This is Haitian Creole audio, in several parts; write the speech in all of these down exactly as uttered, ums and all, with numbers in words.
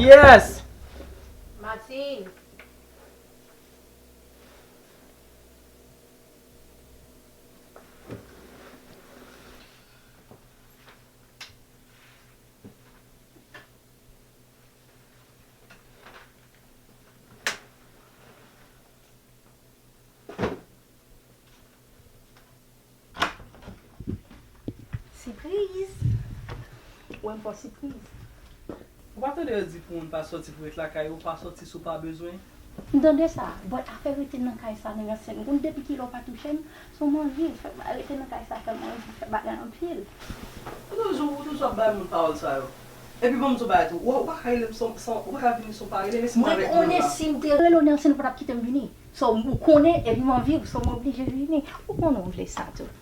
Kiyès? Martine. Sipriz! Ou wè m fè w sipriz. Ou pa tande yo di pou moun pa sòti pou ret lakay ou, pa sòti si w pa bezwen? M tande sa, but afè rete nan kay sa, nèg ansyen, m konn depi kilè w pa touche m, se w m anvi, fè, rete nan kay sa fè m anvi fè bagay anpil. Ou toujou, ou toujou ap bay moun pawòl sa yo. Epi ban m di w bagay tou, ou, ou pa ka rele m san, san, ou pa ka vini san w pa rele m, e si m ta rele w la? Mwen konnen si m te rele w, nèg ansyen, ou pa t ap kite m vini. So, ou konnen, epi m anvi w, so, m oblije vini. Ou konnen w vle sa tou.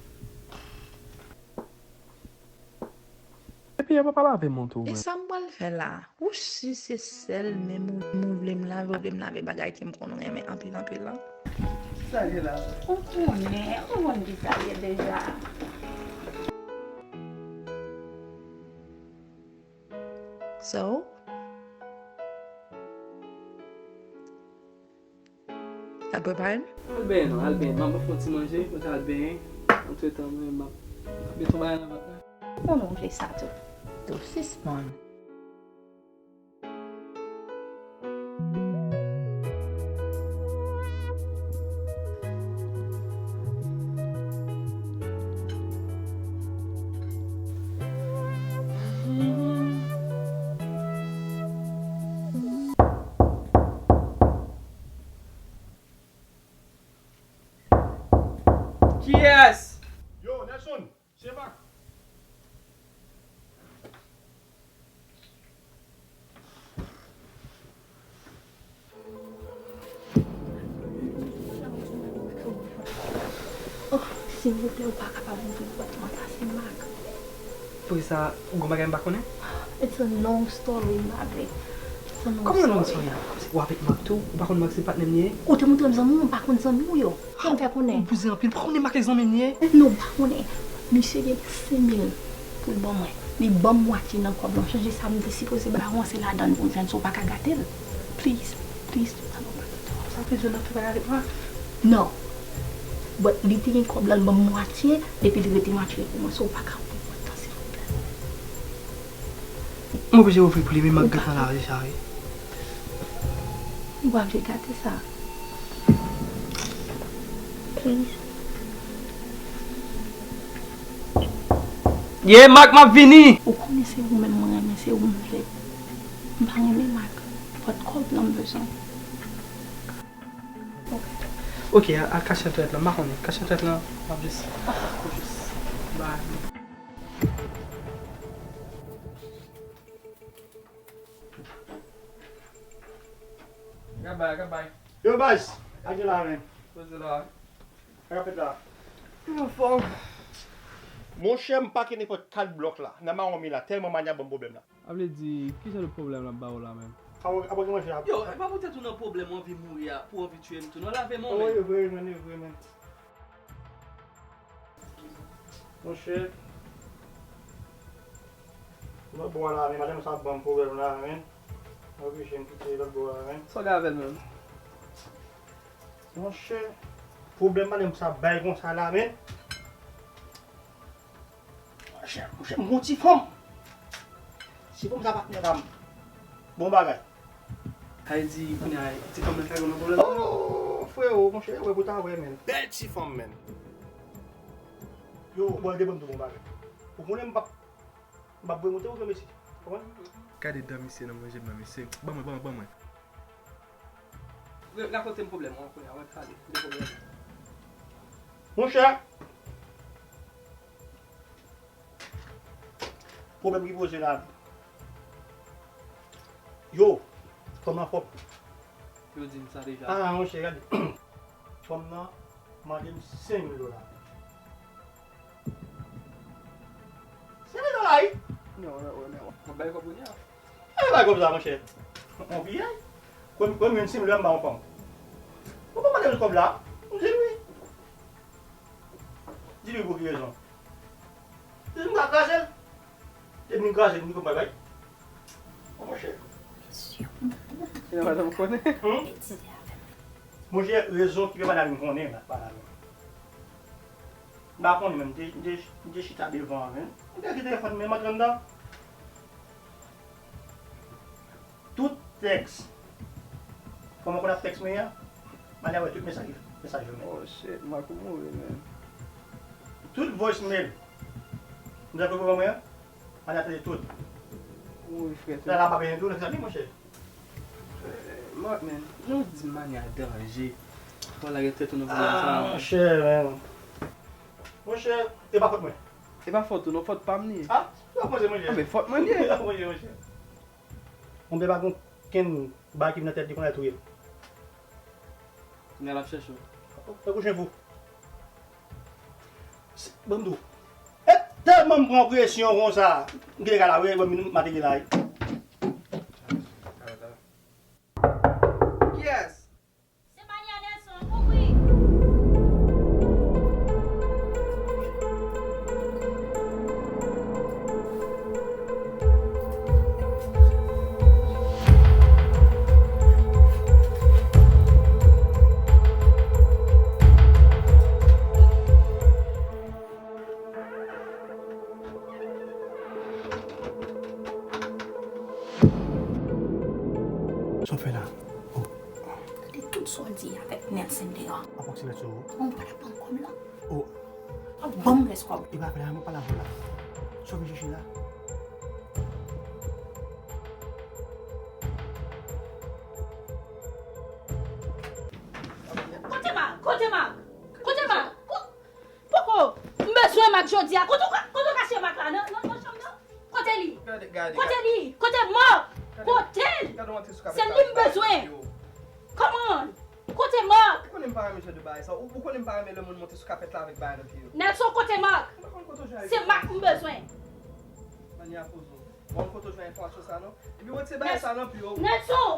Epi, yo pa pale avè m tou, e mwen. Sa m pral fè la? Ou si se sèl menm ou, ou vle m lave, ou vle m lave bagay ke m konn renmen anpil, anpil lan? Sa gen la? Ou konnen, ou konn ki sa ye deja. So? Al prepare m? Al benyen non, al benyen. M ap fè yon ti manje, mwen ka al benyen. Antretan, mwen, m ap met yon bagay nan vant mwen. Ou konnen w vle sa tou. Tou sispann. Kiyès? Yo, Nelson, se Mak. Oh, silvouplè, ou pa kapab ouvri pòt lan, sa se Mak. Poukisa, ou gon bagay m pa konnen? It's a long story, m pa vle. It's a long story. Kòman long story a? Ou avèk Mak tou? Ou pa konn Mak se patnè m li ye? Ou te montre m zanmi w, m pa konn zanmi w yo. Kòman w fè konnen? Ou bouzen anpil, ou pa konnen Mak e zanmi m li ye? Non, m pa konnen. Misye gen senk mil pou l ban mwen. Li ban m mwatye nan kòb lan. Chanje sa m te sipoze ba ou an, se ladann pou l jwenn, so w pa ka gate l. Please, please, pa ban m bagay sa. Sa vle di w nan fè bagay avèk Mak? Non. But li te gen kòb lan, l ban m mwatye, epi li rete mwatye pou mwen, so w pa ka ouvri pòt lan, silvouplè. M oblije ouvri pou li, men Mak gentan la deja, wi. Ou pa vle gate sa. Please. Ye, Mak, m ap vini! Ou konnen se ou menm mwen renmen, se ou m vle. M pa renmen Mak. Pòt kòb lan m bezwen. Ok, al kache nan twalèt lan, m pa konnen. Kache nan twalèt lan, m ap jis, m ap jis. Bye. Gabay, gabay. Yo, baz, ak de la, men. Poze la. Sa k ap fèt la? Yo, anfòm. Monchè, m pake nenpòt kat blòk la, nan mawon mi la, tèlman manya ban m pwoblèm la. Sa vle di, ki jan de pwoblèm l ap ba ou la menm? Apa, apa gen manje a? Yo, e pa poutèt ou nan pwoblèm ou anvi mouri a, pou w anvi tiye m tou. Non, lave men w, men. Oh, e vre, men, e vre, men. Monchè. Lòt bò a la, men, madanm sa ap ban m pwoblèm la, men. Mwen oblije m kite lòt bò a, men. Sa w gen avè l menm? Monchè, pwoblèm madanm sa ap bay konsa la, men. Monchè, monchè, m gon ti fanm. Ti fanm sa patnè pa m. Bon bagay. Sa vle di, kounye a, ti fanm nan ka gen yon pwoblèm? Oh, frewo, monchè, wè pou ta wè, men. Bèl ti fanm, men. Yo, bò, devan m tou bon bagay. Ou konnen m p ap, m p ap vre moute ou vre mesye. Konprann? Gade dan misye nan manje m nan, mesye. Ban mwen, ban mwen, ban mwen. Rakonte m pwoblèm ou an kounye a, mwen pale de pwoblèm. Monchè, pwoblèm ki poze la. Yo, fanm nan fòk. Yo di m sa deja. Ah, monchè, gade. Fanm nan mande m senk mil dola. Senk mil dola, wi. Non, non, non. Mwen bay kòb kounye a. E pa kòb sa, monchè. On piyay. Kòb, kòb mwen sim lè m ba yon fanm. Ou pa mande l kòb la. M di l wi. Di l wi pou ki rezon. Di l m ka kraze l. Depi m kraze l, m di kòb bay bay. O monchè. Mwen pa janm konnen. Monchè, rezon ki fè Maria vin konnen m la, pa la menm. M pa konnen menm, m te, m te, m te chita devan an menm. M te kite telefòn menm antre anndan. Tout tèks. Kòman konn ap tèks mwen an? Maria wè tout mesaj, mesaj yo menm. Oh shit, Marc ou mouri menm. Tout voicemail. M te voye ban mwen an. Maria tande tout. Ou mouri frè. Sa la pa benyen tou, nan zanmi monchè. Marc, man, nou di Maria danje. Fò lage tèt ou nan pwoblèm sa. Ah, monchè, man. Monchè, e pa fòt mwen. E pa fòt ou, non, fòt pa m li ye. Ah, se pa fòt mwen, monchè. Ah, men fòt mwen li ye. Monchè, monchè. Monchè pa gen okenn bagay ki vin nan tèt li kounye a touye l. Kounye a l ap chèche w. Tankou chen fou. Ban m di w. E tèlman m pran presyon konsa, m kite kay la, wi, ban m vin mate gen la, wi. Kiyès? Se Mania Nelson, ouvri! Sa w fè la? Oh. Gade tout sa w di avèk Nelson deyò. Apwoksimatè ou? Bon, ou pa t ap ban m kòb la? Oh. Ban m rès kòb. E pa fè la, mwen pale avè w la. Sa w vin chèche la? Kote Marc? Kote Marc? Kote Marc? Ko-, Poko, m bezwen Marc jodi a. Kote w ka, kote w kache Marc la? Nan, nan, nan chanm nan? Kote li? Gade, gade, kote li? Kote Marc? Kote l? Gade yon ti sou kapèt. Se li m bezwen. Come on! Kote Marc? Ou konnen m pa renmen jan de bagay sa. Ou, ou konnen m pa renmen lè moun monte sou kapèt la avèk bagay nan pye yo. Nelson, kote Marc? Mwen pa konn kote w jwenn. Se Marc m bezwen. Mania poze w. Bon, kote w jwenn enfòmasyon sa non? Epi retire bagay sa nan pye w. Nelson!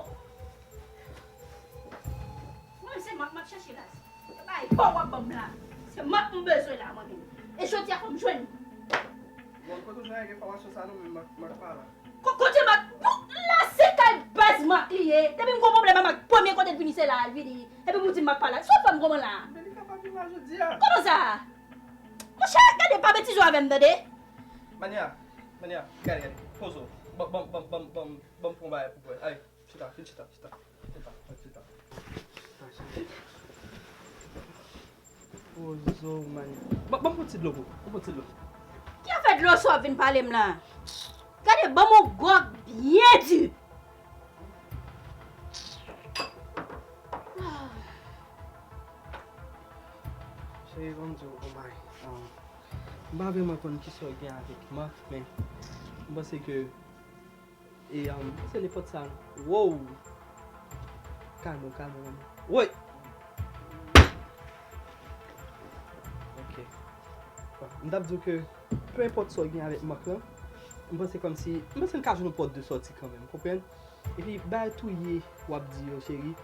Mwen, se Marc m ap chèche la. Se bagay pa w w ap ban m la. Se Marc m bezwen la, mwen menm. E jodi a, fò m jwenn li. Bon, kote w jwenn enfòmasyon sa non, men Marc, Marc pa la. Ko-, kote Marc? Bon, la se kay baz Marc li ye. Depi m gon pwoblèm ak Marc, premye kote l vini se la, l vini. Epi m di Marc pa la. Sa w fè m kòman la? Men li kapab vin la jodi a. Kòman sa? Monchè, gade, pa betize w avè m, tande? Mania, Mania, gade, gade. Poze w. Ban, ban, ban, ban, ban, ban m pran bagay pou bwè. Ay. Chita, vin chita, chita. Chita, chita. Poze w, man. Ban, ban m pran ti dlo pou, ban m pran ti dlo. Ki afè dlo sa w ap vin pale m la? Gade, ban m yon gwòg byen di. Cheri, ban m di w yon bagay. Ah, m pa vrèman konn kisa w gen avèk Marc, men m panse ke E, um, se nenpòt sa. Wow! Kalme w, kalme w, kalme w. Woy! Ok. Bon, m t ap di w ke, pe enpòt sa w gen avèk Marc lan, m panse kòmsi, m panse n ka jwenn yon pòt de sòti kanmenm, konprann? Epi, bay touye w ap di yo, cheri,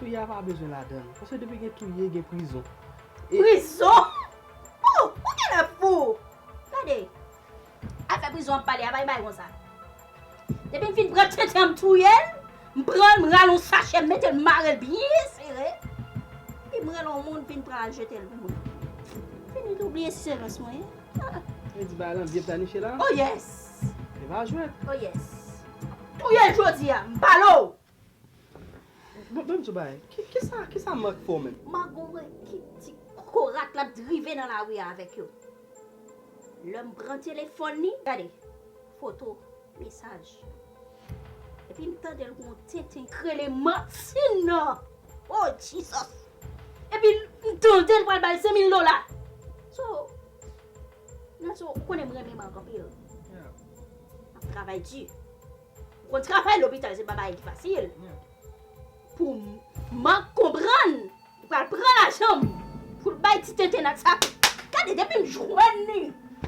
touye a pa bezwen ladan l. Paske depi gen touye, gen prizon. E prizon? Oh! Ou genlè fou! Gade! Afè prizon w ap pale a, bay bay konsa. Depi m fin pran tenten an m touye l, m pran l, m rale yon sachè, m mete l, m mare l byen sere. Epi m rele yon moun vin pran al jete l pou mwen. Fini tou bliye silans mwen. Ah. Vle di bagay lan byen planifiye la? Oh yes! E pa jwèt. Oh yes! Touye l jodi a, m pale w! Bon, bon, m di w bagay. Ki, kisa, kisa Marc fè w menm? Marc gon ekip ti kokorat l ap drive nan lari a avèk yo. Lè m pran telefòn li, gade, foto, mesaj. Epi m tande l gon tenten k rele Martine nan. Oh, Jesus! Epi m tande l pral ba l senk mil dola. So, Nelson, ou konnen m renmen Marc anpil. Yeah. M ap travay di. Ou konn travay lopital, se pa bagay ki fasil. Yeah. Pou m, Marc konprann, li pral pran lajan m pou l bay ti tenten ak sa. Gade, depi m jwenn li,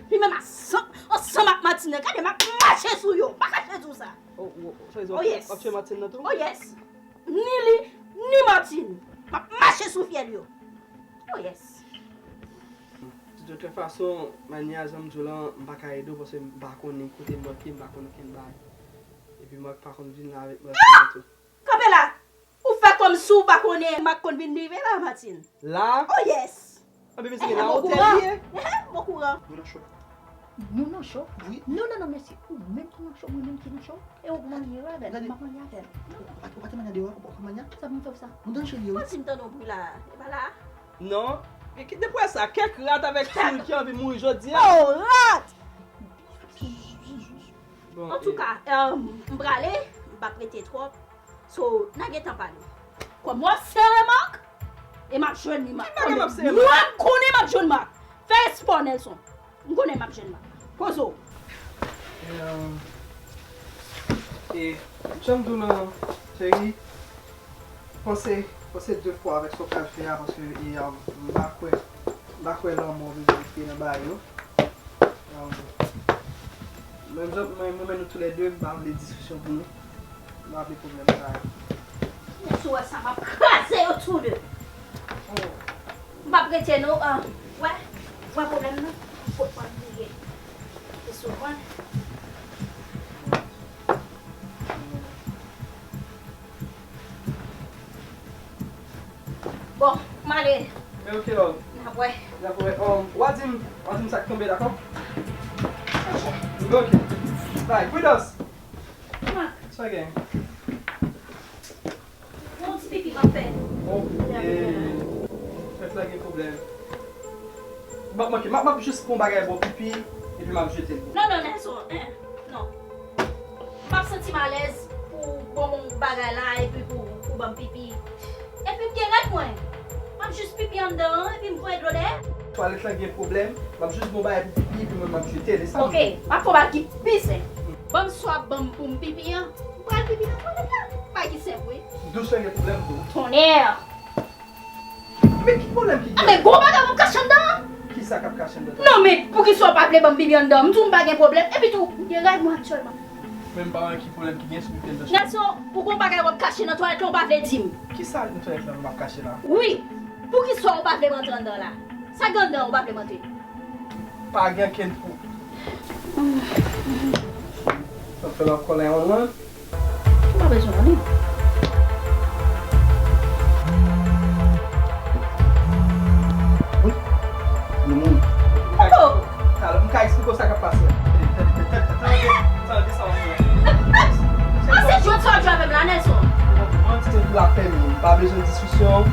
li menm ansanm, ansanm ak Martine, gade, m ap mache sou yo. M pa kache di w sa. Oh, oh, oh, so, oh, yes. W ap tchwe Martine nan tou? Oh, yes. Ni li, ni Martine. M ap mache sou fyèl yo. Oh, yes. De toute façon, Mania, jan m di w lan, m pa ka ede w paske m pa konnen kote Marc ye, m pa konnen okenn bagay. Epi Marc pa konn vin la avèk Martine tou. Kanpe la! Si w pa konnen, Mak konn vin rive la, Martine. La? Oh yes! Anpi mesye, la otèl li ye? Mwen okouran. Nou nan cho. Nou nan cho? Wi. Non, non, non, mesye. Ou menm ki nan cho, mwen menm ki nan cho. E ou manyen avè l, m ap manyen avè l. Ou pa te manyen deyò, ou pa manyen? Sa pou m fè w sa? Mwen tande cheri, wi. Mwen di m tande yon bri la. E pa la? Non. E ki, depi sa, kèk rat avèk souri ki anvi mouri jodi a. Oh, rat! Bon, antouka, m prale, m p ap rete twòp. So, n a gentan pale. Kòm w ap sere Mak, e m ap jwenn li, Mak. Ki bagay m ap sere Mak? Mwen, m konnen m ap jwenn Mak. Fè espò, Nelson. M konnen m ap jwenn Mak. Poze w. E, um, e, jan m di w lan, cheri, panse, panse de fwa avèk sa w pral fè a, paske, e, um, m pa kwè, m pa kwè lanmò vin nan bagay yo. Um, mwen, mwen, mwen, nou toulède, m pa vle diskisyon pou nou. M pa vle pwoblèm sa yo. Mesye, w wè sa, m ap kraze yo tou de. M p ap rete non, ah, wè, wè pwoblèm nan, fout mwen bliye. Se sou mwen. Bon, m ale. Men ok, love. N ap wè. N ap wè. Um, w a di m, w a di m sa k tonbe, dakò? Ok. Bye. Prudence. Mak. Sa gen? Yon ti pipi m ap fè. Oh, eh, fèt la gen pwoblèm. M ap manke, m ap, m ap jis pran bagay bò pipi, epi m ap jete l. Non, non, Nelson, eh, non. M ap santi m alèz pou w ban m yon bagay la, epi pou, pou w ban m pipi. Epi m gen règ mwen. M ap jis pipi anndan an, epi m voye dlo dèyè. Twalèt lan gen pwoblèm, m ap jis bon bagay pou pipi, epi mwen m ap jete l, e sa m vle. Ok, m ap fè yon bagay ki pi senp. Ban m sa w ap ban m pou m pipi an, m pral pipi nan twalèt la. Bagay ki senp, wi. Douch lan gen pwoblèm tou. Tonnè! Men ki pwoblèm ki gen? Men gwo bagay w ap kache anndan an. Kisa k ap kache anndan? Non, men poukisa w pa vle ban m pipi anndan? M di w m pa gen pwoblèm. Epi tou, m gen règ mwen aktyèlman. Men m pa wè ki pwoblèm ki gen si w te nan. Nelson, ou gon bagay w ap kache nan twalèt la, ou pa vle di m. Kisa nan twalèt la m ap kache la? Wi. Poukisa w pa vle m antre anndan la? Sa gen anndan an ou pa vle m antre? Pa gen kenn pou. Sa fè l ankò la yon lwen. Ou pa bezwen konnen. Wi. Nou moun. Oh! Talè, m ka eksplike w sa k ap pase a. Tande, tande, tande, tande sa w ap fè. Pase jwèt sa w ap jwe avè m la, Nelson. Mwen se pou lapè, m pa bezwen diskisyon.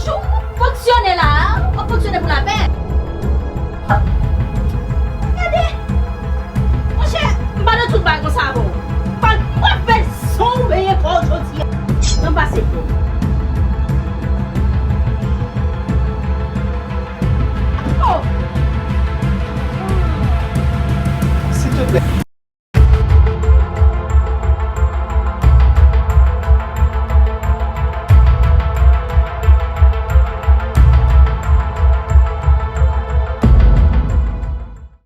Jou w fonksyone la a, w ap fonksyone pou lapè.